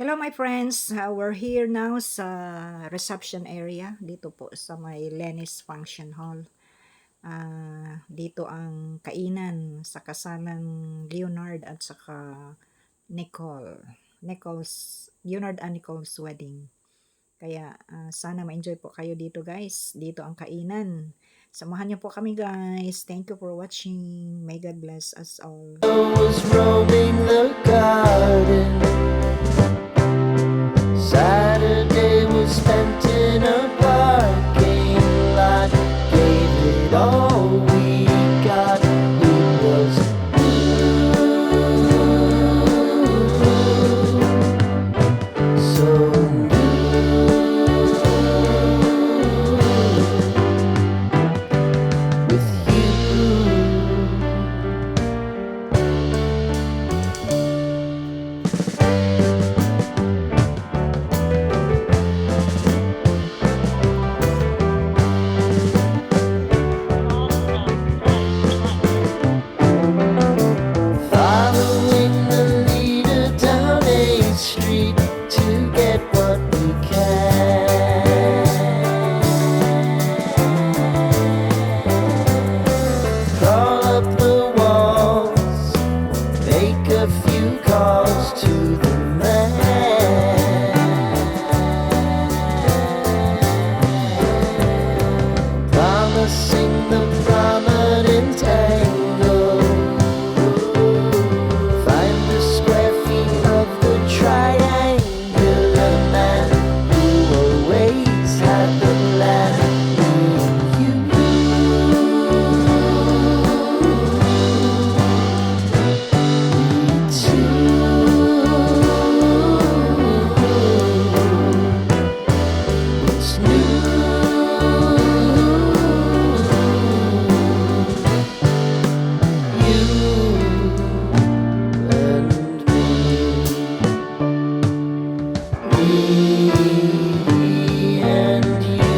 Hello, my friends, we're here now sa reception area dito po sa may Lenny's Function Hall. Dito ang kainan sa kasalan Leonard at saka Nicole. Nicole's Leonard and Nicole's wedding. Kaya sana ma-enjoy po kayo dito, guys. Dito ang kainan. Samahan niyo po kami, guys. Thank you for watching. May God bless us all. Was roaming the garden. Saturday was spent in a parking lot. Gave it all we got. It was new, so new with you. Following the leader down 8th Street to get what we can. Crawl up the walls, make a few calls to the man. Promising the prominent angle. Find the square feet of the triangular man who always had the plan. Me and you. We two. What's new? You and me. Me and you.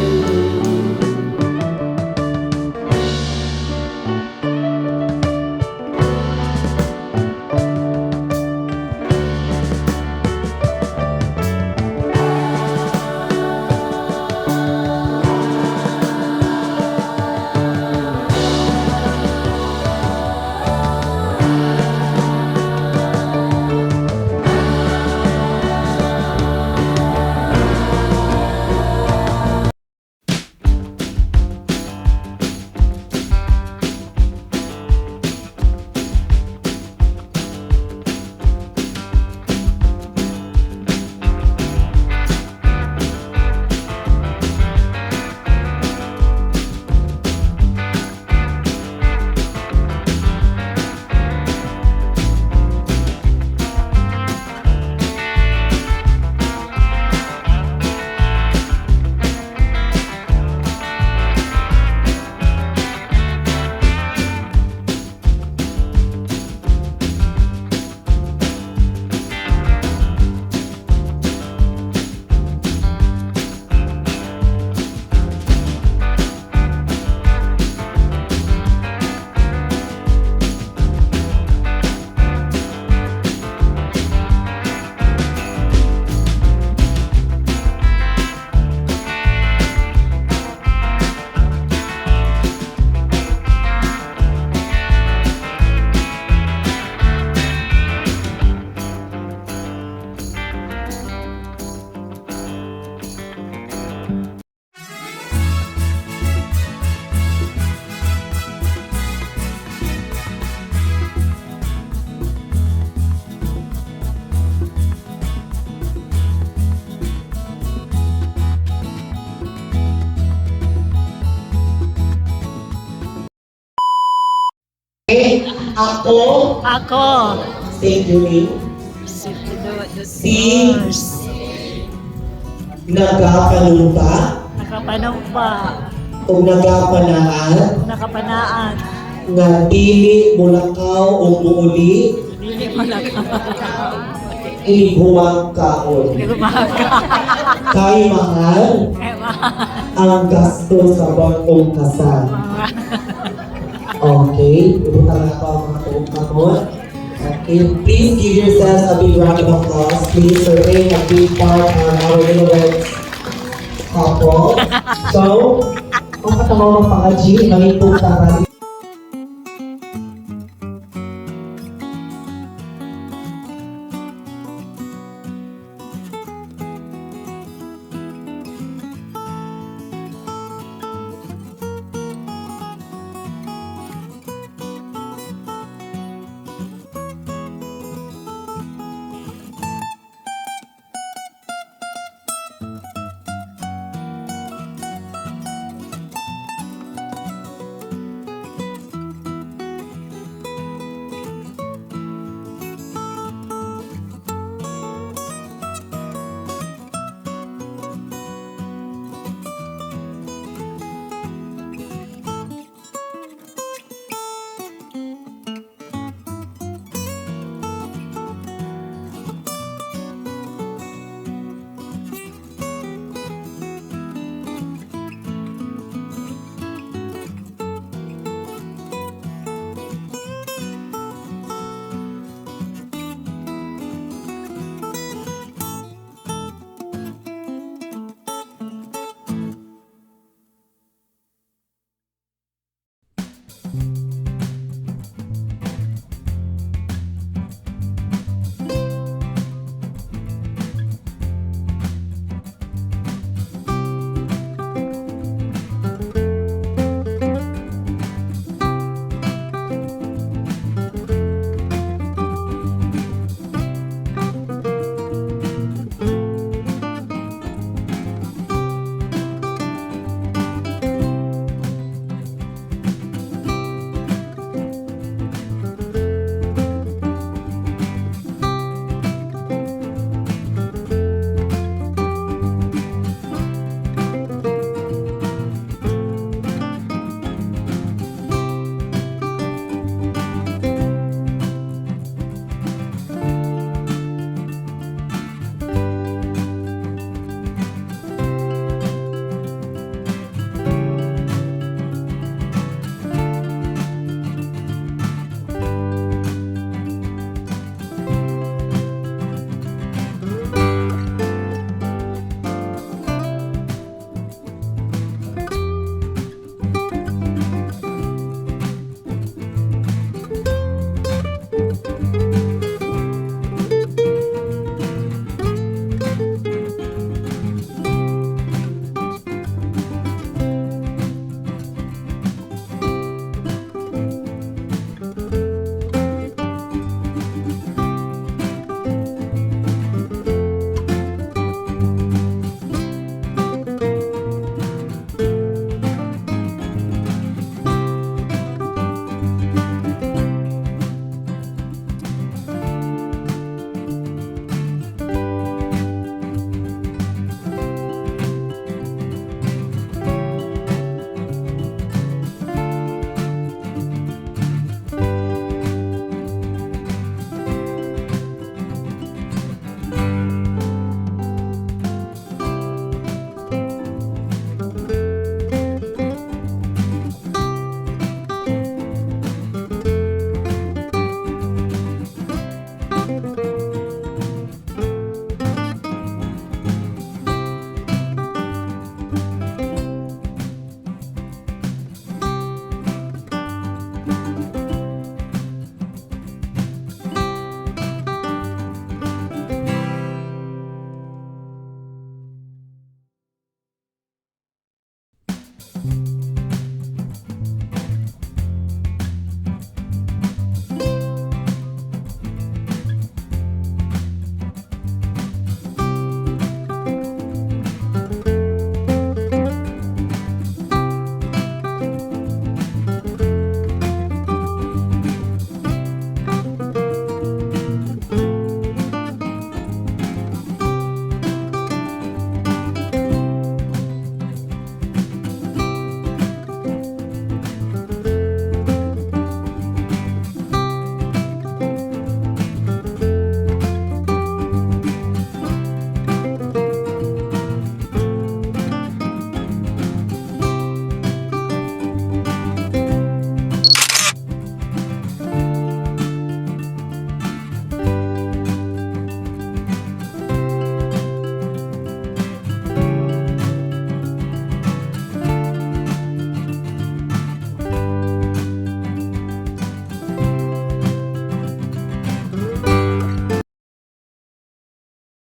Ako, Ako, say your name, si Si nagapanumpa Nakapanumpa, o nagapanaan nakapanaan, nga dili mulakaw o muuli dili mo nakapanaan. Inig kaon. Lumaga. Kay mahal ang gasto sa bagong kasal. Okay, ibutang na ko ang mga tuong kamot. Okay, please give yourselves a big round of applause. Please, for playing a big part on our newlyweds couple. So, kung katamaw ng pangaji, mangipong tama.